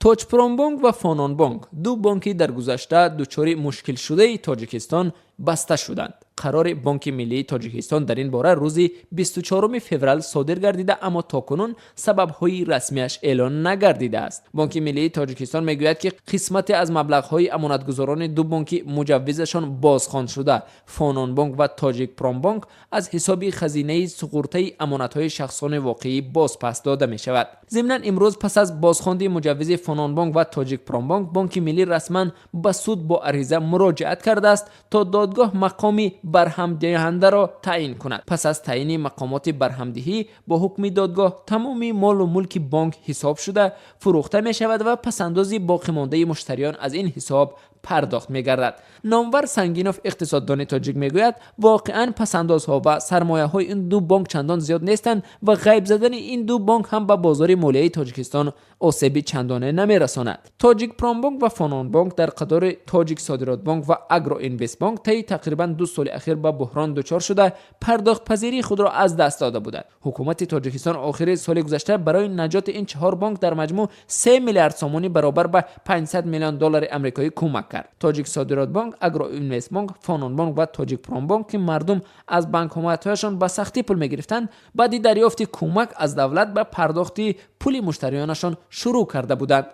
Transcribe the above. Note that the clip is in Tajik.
Тоҷпромбонк ва Фононбонк, ду бонки дар гузашта дучори мушкилшудаи Тоҷикистон, баста шуданд. Қарори Бонки миллии Тоҷикистон дар ин бора рӯзи 24 феврал содир гардида, аммо то кунун сабабҳои расмиаш эълон нагардидааст. Бонки миллии Тоҷикистон мегӯяд, ки қисмате аз маблағҳои амонатгузорони ду бонки муҷаввизашон бозхонд шуда, Фононбонк ва Тоҷикпромбонк, аз ҳисоби хазинаи суғуртаи амонатҳои шахсони воқеӣ бозпас дода мешавад. Зимнан, имрӯз пас аз бозхонди муҷаввизи Фононбонк ва Тоҷикпромбонк, Бонки миллӣ расман ба суд бо ариза муроҷиат кардааст, то додгоҳ мақоми барҳамдиҳандаро таъин кунад. Пас аз таъини мақомоти барҳамдиҳӣ бо ҳукми додгоҳ, тамоми молу мулки бонк ҳисоб шуда фурӯхта мешавад ва пасандози боқимондаи муштариён аз ин ҳисоб пардохт мегардад. Номвар Сангинов, иқтисоддони тоҷик, мегӯяд, воқеан пасандозҳо ва сармояҳои ин ду бонк чандон зиёд нестанд ва ғайб задани ин ду бонк ҳам ба бозори молияи Тоҷикистон осеби чандоне намерасонад. Тоҷикпромбонк ва Фононбонк дар қатори Тоҷиксодиротбонк ва Агроинвестбонк таи тақрибан 2 соли ахир ба буҳрон дучор шуда, пардохтпазирии худро аз даст дода буданд. Ҳукумати Тоҷикистон охири соли гузашта барои наҷоти ин чаҳор бонк дар маҷмӯъ 3 миллиард сомонӣ, баробар ба 500 миллион доллари амрикоӣ, кӯмак кард. Тоҷиксодиротбонк, Агроинвестбонк, Фононбонк ва Тоҷикпромбонк, ки мардум аз банкоматҳояшон ба сахтӣ пул мегирифтанд, баъди дарёфти кӯмак аз давлат ба пардохти пули муштариёнашон шурӯъ карда буданд.